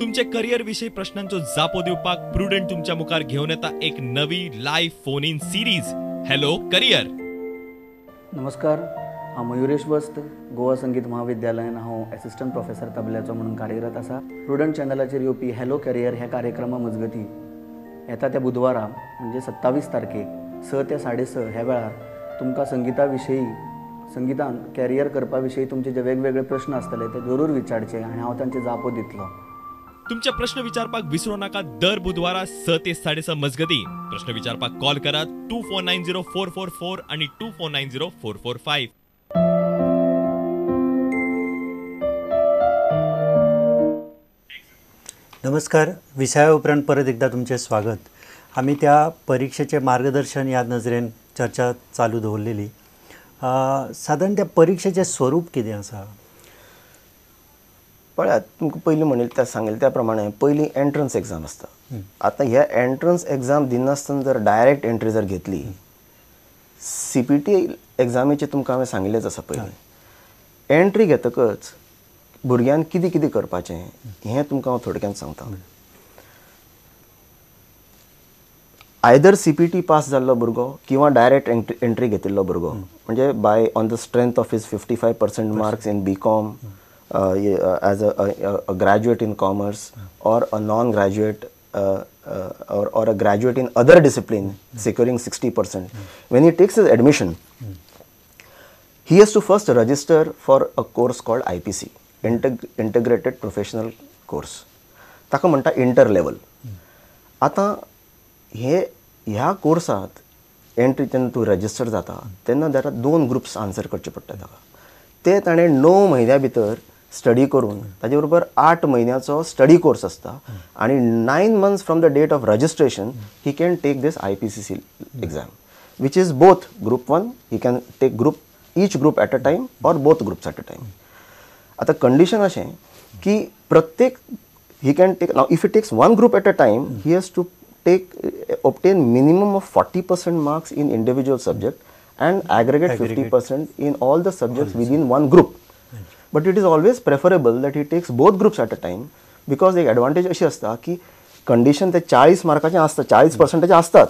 तुमचे करियर विशीं प्रश्नांचो जापो दिवपाक प्रुडंट तुमच्या मुखार घेवन येता एक नवी live phone in series hello career. नमस्कार, हांव मयुरेश वस्त, गोवा संगीत महाविद्यालयान हांव एसिस्टंट प्रोफेसर तबल्याचो म्हणून कार्यरत आसा. प्रुडंट चॅनलाचेर येवपी हॅलो करियर ह्या कार्यक्रमा मजगती येता त्या बुधवारा म्हणजे 27 तारखेक 6 ते 6:30 ह्या वेळार तुमकां संगिता विशयी, संगितान कॅरियर करपा विशयी तुमचे जे वेगवेगळे प्रश्न आसतले ते जरूर विचारचे आनी हांव तांचे जापो दितलो. तुमचे प्रश्न विचारपाक विसरू नाका. दर बुधवारा 6 ते 6:30 मजगती प्रश्न विचारपाक कॉल करा 2490444 आणि 2490445. नमस्कार, विसाव्या उपरांत परत एकदा तुमचें स्वागत. आमी त्या परिक्षेचें मार्गदर्शन ह्या नजरेन चर्चा चालू दवरलेली. सादारण त्या परिक्षेचें स्वरूप कितें आसा? पळयात, तुमकां पयलीं म्हणिल्लें त्या सांगिल्लें त्या प्रमाणे पयलीं एंट्रन्स एग्जाम आसता. आतां ह्या एंट्रन्स एग्जाम दिनासतना जर डायरेक्ट एंट्री जर घेतली, CPT एग्जामीचें तुमकां हांवें सांगिल्लेंच आसा. पयलीं एंट्री घेतकच भुरग्यान कितें कितें करपाचें हें तुमकां हांव थोडक्यान सांगता. आयदर CPT पास जाल्लो भुरगो किंवा डायरेक्ट एंट्री घेतिल्लो भुरगो, म्हणजे by on the strength of his 55% marks in BCom as a graduate in commerce or a non graduate or a graduate in other discipline securing 60%, when he takes his admission he has to first register for a course called IPC, Integrated Professional Course. ताका म्हणटा inter level. आतां हे ह्या कोर्सांत entry जेन्ना तूं register जाता तेन्ना there are 2 groups answer करचे पडटा ताका. ते ताणें 9 म्हयन्या भितर स्टडी करून ताजे बरोबर 8 म्हयन्याचो स्टडी कोर्स आसता आनी 9 months from the date of registration he can take this IPCC exam, which is both group 1, he can take group each group at a time or both groups at a time. आतां condition अशें की प्रत्येक he can take, now if he takes one group at a time he has to take obtain minimum of 40% marks in individual subject and aggregate 50% in all the subjects within one group. But it is always preferable that he takes both groups at a time, because एक advantage अशी आसता की condition ते 40 मार्काचें आसता, 40% आसतात.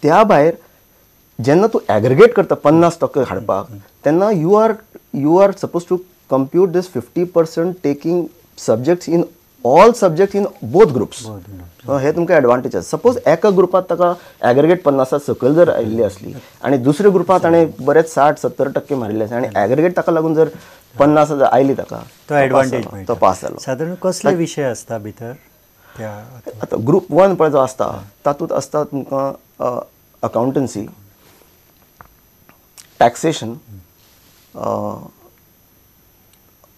त्या भायर जेन्ना तूं एग्रीगेट करता 50% हाडपाक तेन्ना you are suppose to compute this 50% taking subjects in all subjects in both groups. हे तुमकां एडवांटेज आसा. सपोज एका ग्रुपांत ताका एग्रीगेट 50 सकयल जर आयिल्ली आसली आनी दुसऱ्या ग्रुपांत ताणें बरेच 60-70% मारिल्ले आसा आनी एग्रीगेट ताका लागून जर 50 आयली ताका, तो एडवांटेज, तो पास जालो. सादारण कसले विशय आसता भितर? आतां ग्रुप 1 पळय जो आसता तातूंत आसता तुमकां अकावंटन्सी, टॅक्सेशन,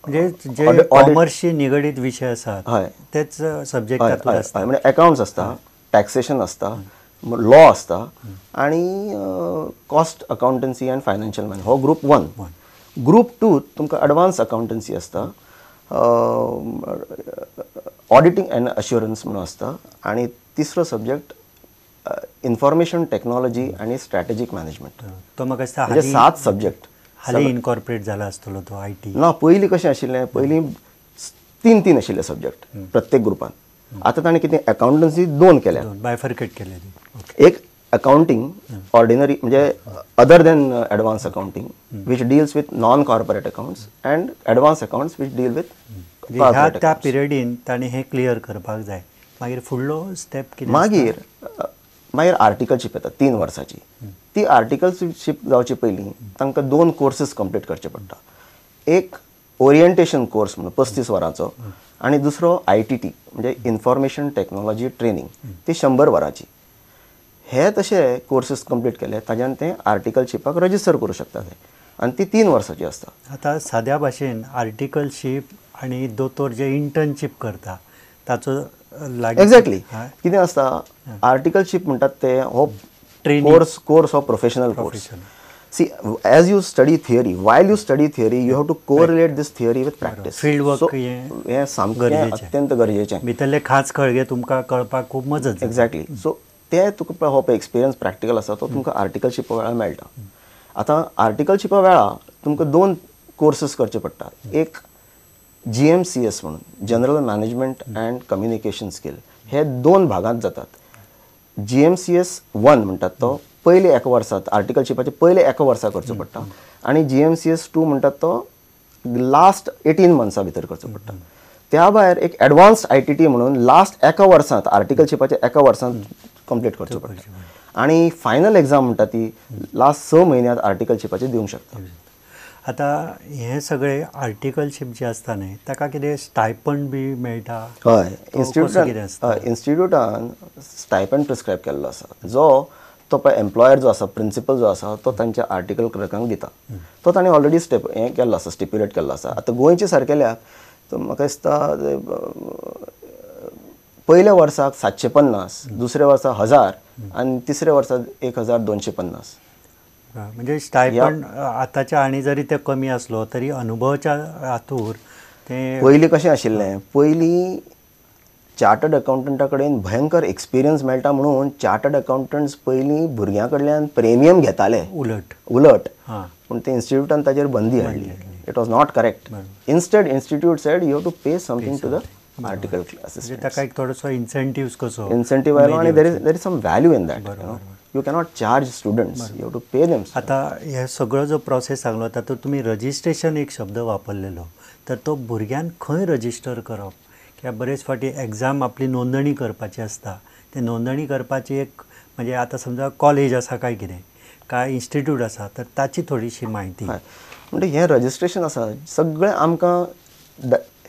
म्हणजे जे कॉमर्सशी निगडीत विशय आसात तेच सब्जेक्ट तातूंत आसता. म्हणजे अकावंट्स आसता, टॅक्सेशन आसता, लॉ आसता आनी cost accountancy and financial management. हो ग्रुप 1. ग्रुप 2 तुमकां एडवान्स अकावंटन्सी आसता, ऑडिटींग अँड अश्युरन्स म्हणून आसता आनी तिसरो सब्जेक्ट इन्फॉर्मेशन टेक्नॉलॉजी आनी स्ट्रॅटेजीक मॅनेजमेंट. तो म्हाका दिसता म्हणजे 7 सब्जेक्ट हालीं इनकॉर्पोरेट जाला आसतलो तो IT. ना, पयलीं कशें आशिल्लें, पयलीं 3-3 आशिल्ले सब्जेक्ट प्रत्येक ग्रुपान. आतां ताणें कितें अकावंटन्सी 2 केल्या, बायफर्केट केले. एक अकावंटींग ऑर्डिनरी म्हणजे other than advance accounting which deals with non corporate accounts and advance accounts which deal with corporate. त्या पिरियडीन ताणें हें क्लियर करपाक जाय. मागीर फुडलो स्टेप कितें? मागीर मागीर आर्टिकलशीप येता 3 वर्साची. ती आर्टिकलशीप जावचे पयलीं तांकां 2 कोर्सीस कंप्लीट करचे पडटा. एक ओरिएंटेशन कोर्स म्हणून 35 वरांचो आनी दुसरो ITT म्हणजे इन्फॉर्मेशन टेक्नॉलॉजी ट्रेनींग, ती 100 वरांची. हे तशे कोर्सीस कंप्लीट केले ताज्यान ते आर्टिकलशिपाक रजिस्टर करूं शकता ते, आनी ती 3 वर्साची आसता. आतां साद्या भाशेन आर्टिकलशीप आनी दोतोर जे इंटर्नशीप करता ताचो एक्झॅक्टली कितें आसता, आर्टिकलशीप म्हणटात ते हो कोर्स हो professional course. See, as you study theory, while you study theory you have to correlate this theory with practice. Field work हें सामकें अत्यंत गरजेचें. भितरले खास खळगे तुमकां कळपाक खूब मजत. एक्झॅक्टली. सो ते तुका हो पळय एक्सपिरियन्स प्रॅक्टिकल आसा तो तुमकां आर्टिकलशिपा वेळार मेळटा. आतां आर्टिकलशिपा वेळार तुमकां 2 कोर्सीस करचे पडटा. एक GMCS म्हणून general management and communication skill हे दोन भागांत जातात. GMCS 1 म्हणटात तो पयले एका वर्सात आर्टिकलशिपाचे पयले एका वर्सा करचो पडटा आनी GMCS 2 म्हणटात तो लास्ट 18 मंथ्सा भितर करचो पडटा. त्या भायर एक एडवान्स ITT म्हणून लास्ट एका वर्सांत आर्टिकलशिपाचे एका वर्सांत कंप्लीट करचो पडटा आनी फायनल एग्जाम म्हणटा ती लास्ट 6 म्हयन्यांत आर्टिकलशिपाचे दिवंक शकता. आतां हें सगळें आर्टिकलशीप जें आसता न्ही ताका कितें स्टायपंड बी मेळटा? हय, इन्स्टिट्यूटान स्टायपंड प्रिस्क्रायब केल्लो आसा जो तो पळय एम्प्लॉयर जो आसा प्रिंसिपल जो आसा तो तांच्या आर्टिकल क्लर्कांक दिता. तो ताणें ऑलरेडी स्टेप हें केल्लो आसा, स्टिप्युलेट केल्लो आसा. आतां गोंयचे सारकेल्याक तर म्हाका दिसता पयल्या वर्साक 750, दुसऱ्या वर्सा 1000 आनी तिसऱ्या वर्सा 1250. म्हणजे स्टायपंड आतांच्या आनी जरी ते कमी आसलो तरी अनुभवाच्या हातूर ते पयलीं कशें आशिल्लें, पयलीं चार्टर्ड अकावंटंटा कडेन भयंकर एक्सपिरियन्स मेळटा म्हणून चार्टर्ड अकावंटंट्स पयलीं भुरग्यां कडल्यान प्रिमियम घेताले. उलट उलट पूण ते इन्स्टिट्यूटान ताजेर बंदी हाडली. It was not correct. Instead institute said you have to pay something to the article assistant. ताका एक थोडोसो इन्सेंटिव्ह कसो इन्सेंटिव्ह आयलो आनी there is some value in that. You cannot charge students, you have to pay them. आतां हे सगळो जो प्रोसेस सांगलो तातूंत तुमी रजिस्ट्रेशन एक शब्द वापरलेलो, तर तो भुरग्यान खंय रजिस्टर करप? कित्याक बरेच फावटी एग्जाम आपली नोंदणी करपाची आसता, ते नोंदणी करपाची एक म्हणजे आतां समजा कॉलेज आसा काय कितें काय इन्स्टिट्यूट आसा तर ताची थोडीशी म्हायती. म्हणजे हें रजिस्ट्रेशन आसा सगळें आमकां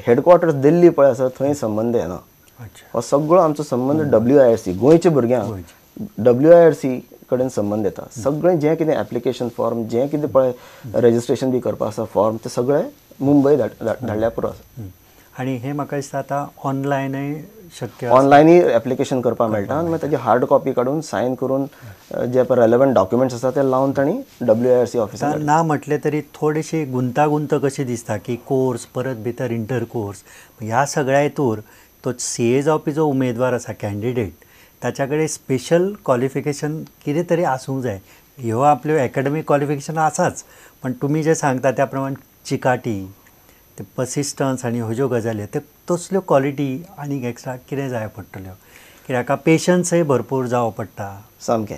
हेडक्वॉर्टर्स दिल्ली पळय आसा थंय संबंद येना. हो सगळो आमचो संबंद WIRC गोंयच्या भुरग्यांक WIRC कडेन संबंद येता. सगळें जें कितें एप्लिकेशन फॉर्म जें कितें पळय रजिस्ट्रेशन बी करपा आसा फॉर्म ते सगळें मुंबय धाडल्या पुरो आसा. आनी हें म्हाका दिसता आतां ऑनलायनय शक्य, ऑनलायनय एप्लिकेशन करपाक मेळटा आनी मागीर ताजी हार्ड कॉपी काडून सायन करून जे पळय रेलेवंट डॉक्युमेंट्स आसा ते लावन तांणी WIRC ऑफिसाक. ना म्हटलें तरी थोडीशी गुंतागुंत कशी दिसता की कोर्स परत भितर इंटर कोर्स ह्या सगळ्या हेतूर तो CA जावपी जो उमेदवार आसा कॅन्डिडेट ताच्या कडेन स्पेशल क्वॉलिफिकेशन कितें तरी आसूंक जाय. ह्यो आपल्यो एकाडेमीक क्वॉलिफिकेशन आसाच पण तुमी जें सांगता त्या प्रमाण चिकाटी, ते पर्सिस्टन्स आनी ह्यो ज्यो गजाली ते तसल्यो क्वॉलिटी आनीक एक्स्ट्रा कितें जाय पडटल्यो कित्याक हाका पेशन्सय भरपूर जावं पडटा. सामकें.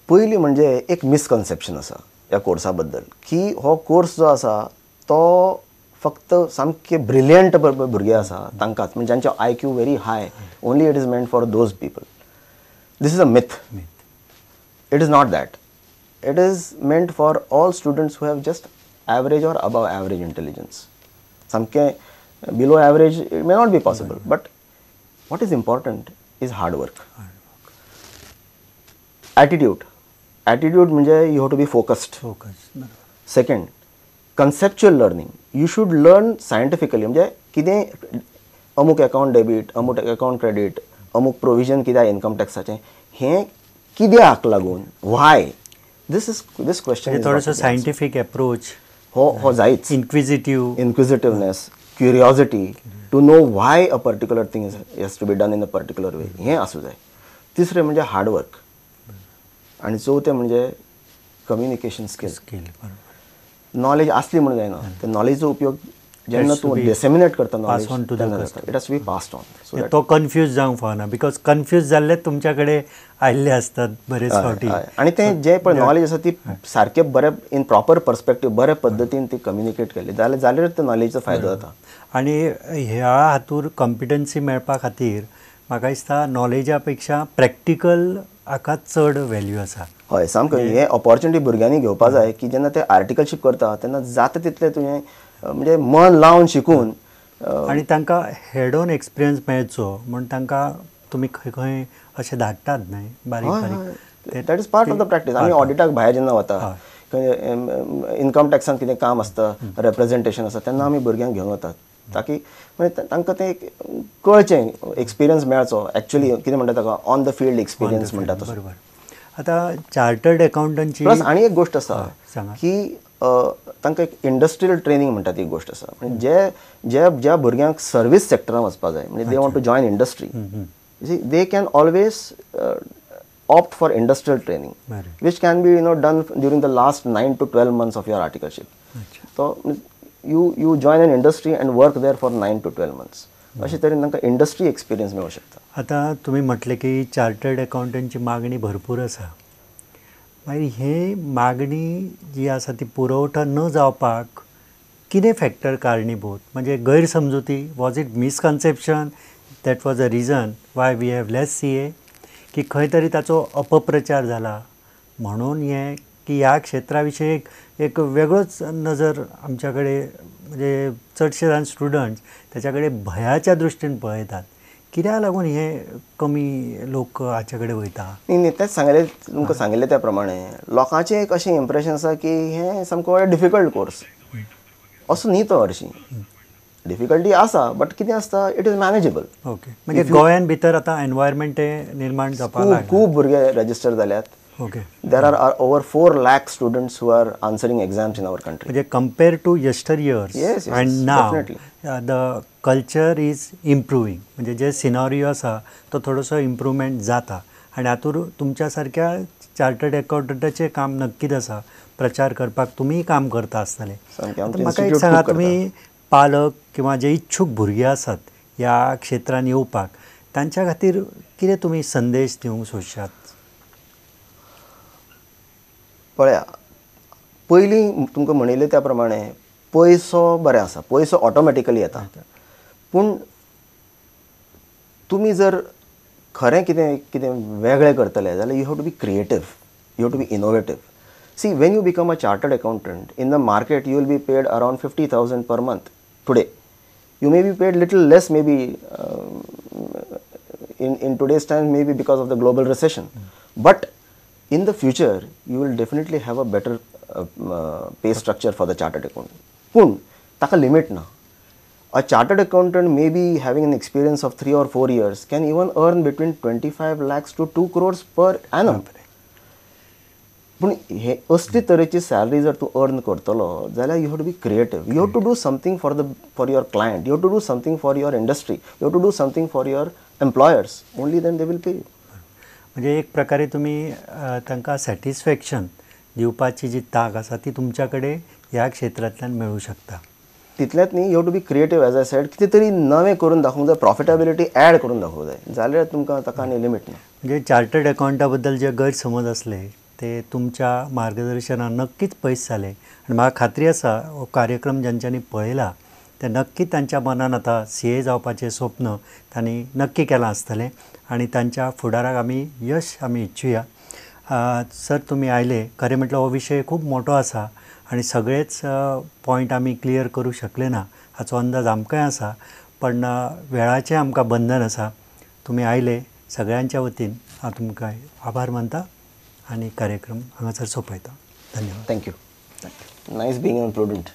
पयलीं म्हणजे एक मिसकन्सेप्शन आसा ह्या कोर्सा बद्दल की हो कोर्स जो आसा तो फक्त सामके ब्रिलियंट भुरगे आसा तांकांच, म्हणजे जांचे IQ very high, only it is meant for those people. This is a myth. It is not that. It is meant for all students who have just average or above average intelligence. सामकें below average it may not be possible, but what is important is hard work, attitude. Attitude म्हणजे you have to be focused. Second, conceptual learning. You should learn scientifically. म्हणजे कितें अमूक account debit, अमूक account credit, अमूक provision कित्याक income टॅक्साचें, हें कित्याक लागून, why, this is this question. थोडोसो सायंटिफीक एप्रोच हो जायच. Inquisitive, inquisitiveness, curiosity to know why a particular thing has to be done in a particular way, हें आसूं जाय. तिसरें म्हणजे हार्डवर्क आनी चवथें म्हणजे कम्युनिकेशन स्किल. नॉलेज आसली म्हणून जायना, ते नॉलेजचो उपयोग जेन्ना तूं डिसेमिनेट करता नॉलेज तेन्ना जाता. It has to be passed on. तो कन्फ्यूज जावंक फावना, because confuse जाल्ले तुमच्या कडेन आयिल्ले आसतात बरेच फावटी. आनी तें जें पळय नॉलेज आसा ती सारकें बरें इन प्रॉपर पर्सपेक्टीव बरे पद्दतीन ती कम्युनिकेट केली जाल्यार त्या नॉलेजीचो फायदो जाता. आनी ह्या हातूर कॉम्पिटन्सी मेळपा खातीर म्हाका दिसता नॉलेजा पेक्षा प्रॅक्टिकल हाका चड व्हॅल्यू आसा. हय सामकें. हें ऑपॉर्च्युनिटी भुरग्यांनी घेवपा जाय की जेन्ना ते आर्टिकलशीप करता तेन्ना जाता तितलें तुवें म्हणजे मन लावन शिकून आनी तांकां हेड ऑन एक्सपिरियन्स मेळचो म्हूण तांकां तुमी खंय खंय अशें धाडटात न्हय बारीक बारीक. That is part of the practice. आमी ऑडिटाक भायर जेन्ना वता, इनकम टॅक्सान कितें काम आसता, रेप्रेजेंटेशन आसता, तेन्ना आमी भुरग्यांक घेवन वतात ताकी म्हणजे तांकां तें कळचें, एक्सपिरियन्स मेळचो. एक्चुअली कितें म्हणटा ताका ऑन the field experience म्हणटा तसो. बरोबर. आतां चार्टर्ड अकाउंटंटची प्लस आनी एक गोश्ट आसा की तांकां एक इंडस्ट्रियल ट्रेनींग म्हणटा ती गोश्ट आसा. म्हणजे जे ज्या भुरग्यांक सर्वीस सेक्टरान वचपा जाय, म्हणजे they want to join industry, they can always opt for industrial training, which can be done during the last 9 to 12 months of your articleship. तो you you join an industry and work there for 9 to 12 months. अशे तरेन तांकां industry experience मेळूंक शकता. आतां तुमी म्हटलें की चार्टर्ड अकाउंटंटची मागणी भरपूर आसा, मागीर हे मागणी जी आसा ती पुरवठो न जावपाक कितें फॅक्टर कारणीभूत? म्हणजे गैरसमजुती, was it misconception that was a reason why we have less CA, की खंय तरी ताचो अपप्रचार जाला म्हणून हें की ह्या क्षेत्रा विशयी एक वेगळोच नजर आमच्या कडेन, म्हणजे चडशे जाण स्टुडंट्स ताच्या कडेन भंयाच्या दृश्टीन पळयतात. कित्याक लागून हे कमी लोक हाचे कडेन वयता? न्ही न्ही, तेंच सांगलें तुमकां, सांगिल्लें त्या प्रमाणे लोकांचें एक अशें इम्प्रेशन आसा की हें सामको डिफिकल्ट कोर्स असो न्ही. तो हरशीं डिफिकल्टी आसा, बट कितें आसता, it is manageable. Okay, म्हणजे गोंयान भितर आतां एनवायरमेंट निर्माण जावपाक खूब भुरगे रजिस्टर जाल्यात. Okay, there are over 4 lakh students who are answering exams in our country. म्हणजे compare to yester years and now the culture is improving. म्हणजे जे सिनारियो आसा तो थोडोसो इम्प्रूवमेंट जाता आनी हातूंत तुमच्या सारक्या चार्टर्ड अकाउंटंटाचें काम नक्कीच आसा, प्रचार करपाक तुमीय काम करता आसतले. म्हाका एक सांगा, तुमी पालक किंवा जे इच्छूक भुरगे आसात ह्या क्षेत्रान येवपाक, तांच्या खातीर कितें तुमी संदेश दिवंक सोदशात? पळया, पयलीं तुमकां म्हणिल्लें त्या प्रमाणे पयसो बरें आसा, पयसो ऑटोमॅटिकली येता. पूण तुमी जर खरें कितें कितें वेगळें करतले जाल्यार you have to be creative, you have to be innovative. See, when you become a chartered accountant in the market you will be paid around 50,000 per month today. You may be paid little less maybe in today's time, maybe because of the global recession, but in the future you will definitely have a better pay structure for the chartered accountant. Pun taka limit na. A chartered accountant may be having an experience of 3 or 4 years can even earn between 25 lakhs to 2 crores per annum. पूण हे असले तरेची salary जर तूं earn करतलो जाल्यार you have to be creative, you have to do something for the for your client, you have to do something for your industry, you have to do something for your employers, only then they will pay you. म्हणजे एक प्रकारे तुमी तांकां satisfaction दिवपाची जी तांक आसा ती तुमच्या कडेन ह्या क्षेत्रांतल्यान मेळूं शकता. तितलेंच न्ही, you have to be creative as I said, कितें तरी नवें करून दाखोवंक जाय, प्रॉफिटेबिलिटी एड करून दाखोवंक जाय, जाल्यार तुमकां ताका आनी लिमीट ना. म्हणजे चार्टर्ड अकाउंटा बद्दल जे गैरसमज आसले ते तुमच्या मार्गदर्शनान नक्कीच पयस जाले आनी म्हाका खात्री आसा हो कार्यक्रम ज्यांच्यांनी पळयला ते नक्की तांच्या मनान आतां CA जावपाचें स्वप्न तांणी नक्की केलां आसतलें आनी तांच्या फुडाराक आमी यश आमी इच्छुया. सर, तुमी आयले, खरें म्हटल्यार हो विशय खूब मोठो आसा आनी सगळेच पॉयंट आमी क्लियर करूं शकले ना हाचो अंदाज आमकांय आसा, पण वेळाचें आमकां बंधन आसा. तुमी आयले, सगळ्यांच्या वतीन हांव तुमकां आभार मानता आनी कार्यक्रम हांगासर सोंपयता. धन्यवाद. Thank you. Nice being on Prudent.